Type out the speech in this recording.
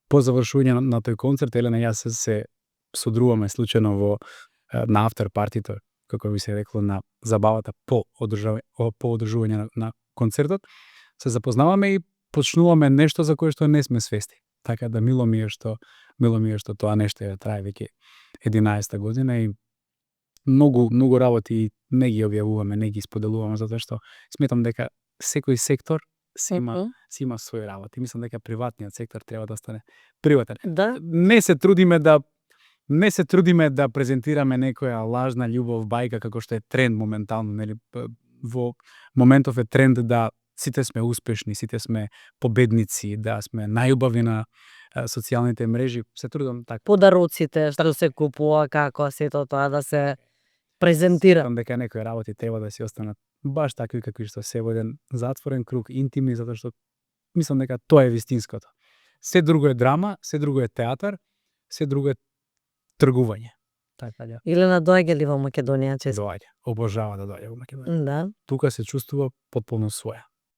по завршување на тој концерт, Елена и јас се содруваме случајно на афтер партито, како би се рекло, на забавата по одржување на концертот. Се запознаваме и почнуваме нешто за кое што не сме свесни. Така да мило ми е што тоа нешто трае веќе 11-та година и многу работи не ги објавуваме, не ги споделуваме, затоа што сметам дека секој сектор си има своји работи. Мислам дека приватниот сектор треба да остане приватен. Да. Не се трудиме да презентираме некоја лажна љубов бајка како што е тренд моментално, нели? Во моментов е тренд да сите сме успешни, сите сме победници, да сме најубави на социјалните мрежи. Се трудам така. Подароците што се купува, како сето тоа да се презентира. Сметам дека некои работи треба да си останат баш такви какви што се во еден затворен круг, интимни, затоа што мислам дека тоа е вистинското. Се друго е драма, се друго е театар, се друго е тргување. Така да. Елена доаѓа ли во Македонија често? Доаѓа. Обожава да доаѓа во Македонија. Да. Тука се чувствува потполно своја.